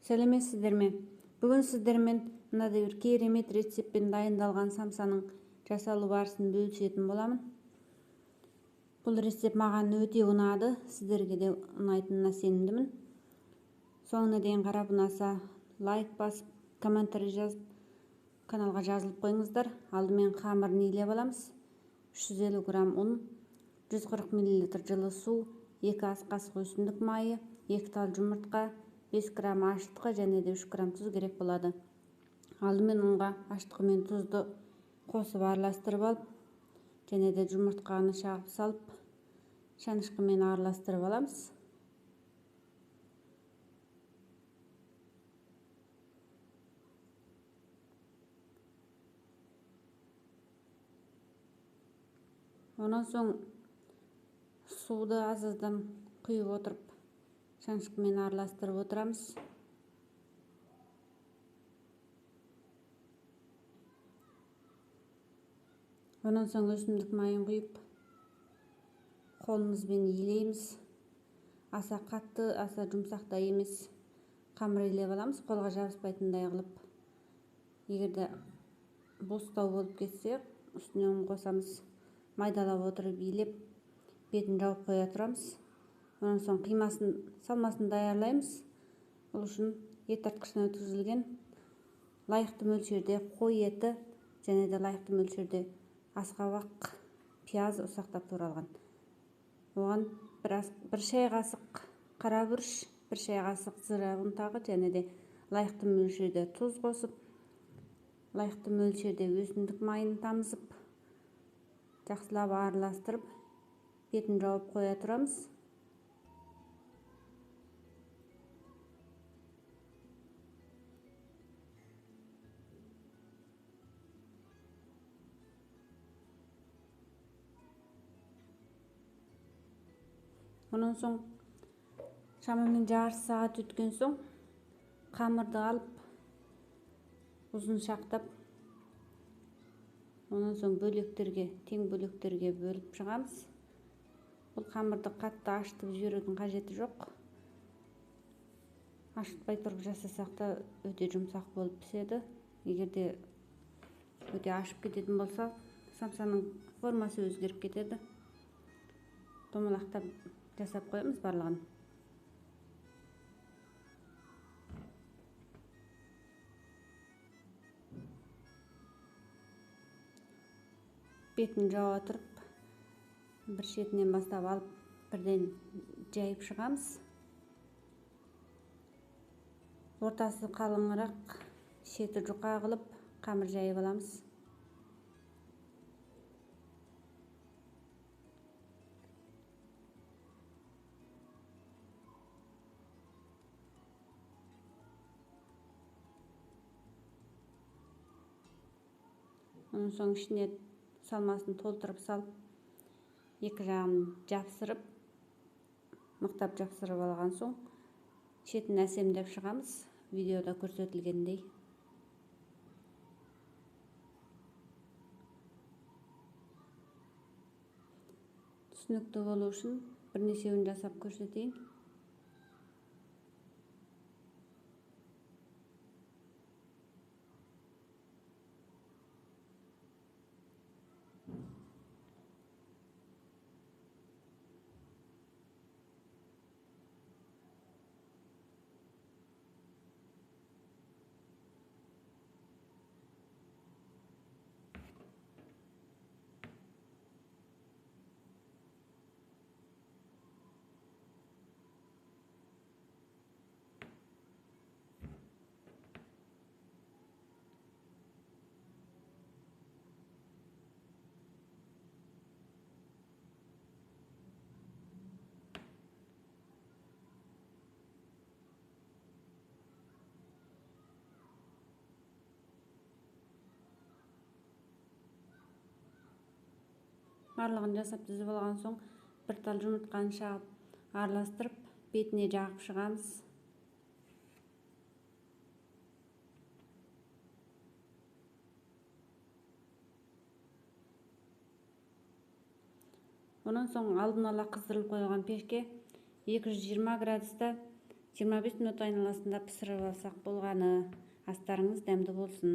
Сәлеметсіздер ме? Бүгін сіздермен мынадай бір керемет рецептпен дайындалған самсаның жасалу барысын бөлісетін боламын. Бұл рецепт маған өте ұнады, сіздерге де ұнайтынына сенімдімін. Соңына дейін қарап ұнаса лайк басып, комментарий жазып, каналға жазылып қойыңыздар. Алдымен қамырын илеп аламыз. 350 грамм ұн, 140 мл жылы су, 2 ас қасық өсімдік майы, 2 тал жұмыртқа, 5 грамм ашытқы және де 3 грамм тұз керек болады. Алдымен ұнға ашытқы мен тұзды қосып араластырып алып, және де жұмыртқаны шағып салып, шанышқымен араластырып аламыз. Онан соң суды аз-аздан құйып отырып, шанышқымен араластырып отырамыз. Онан соң өсімдік майын құйып, қолымызбен илейміз. Аса қатты, аса жұмсақ та емес қамыр илеп аламыз, қолға жабыспайтындай қылып. Егер де бостау болып кетсе, үстіне ұн қосамыз. Майдалап отырып илеп, бетін жауып қоя тұрамыз. Онан соң қимасын, салмасын даярлаймыз. Ол үшін ет тартқыштан өткізілген лайықты мөлшерде қой еті және де лайықты мөлшерде асқабақ, пияз ұсақтап туралған. Оған бір шай қасық қара бұрыш, бір шай қасық зыра ұнтағы және де лайықты мөлшерде тұз қосып, лайықты мөлшерде өсімдік майын тамызып, жақсылап араластырып, бетін жауып қоя тұрамыз. Онан соң шамамен жарты сағат өткен соң қамырды алып, ұзыншақтап, онан соң бөлектерге, тең бөлектерге бөліп шығамыз. Бұл қамырды қатты ашытып жіберудің қажеті жоқ. Ашытпай тұрып жасасақ та өте жұмсақ болып піседі. Егер де өте ашып кететін болса, самсаның формасы өзгеріп кетеді. Домалақтап жасап қоямыз барлығын. Бетін жауа тұрып, бір шетінен бастап алып, бірден жайып шығамыз. Ортасы қалыңырақ, шеті жұқа қылып қамыр жайып аламыз. Оның соң ішіне салмасын толтырып салып, екі жағын жапсырып, мықтап жапсырып алған соң шетін әсемдеп шығамыз, видеода көрсетілгендей. Түсінікті болу үшін бірнешеуін жасап көрсетейін. Барлығын жасап түзіп алған соң бір тал жұмыртқаны шағып араластырып, бетіне жағып шығамыз. Онан соң алдын ала қыздырылып қойылған пешке 220 градуста 25 минут айналасында пісіріп алсақ болғаны. Астарыңыз дәмді болсын!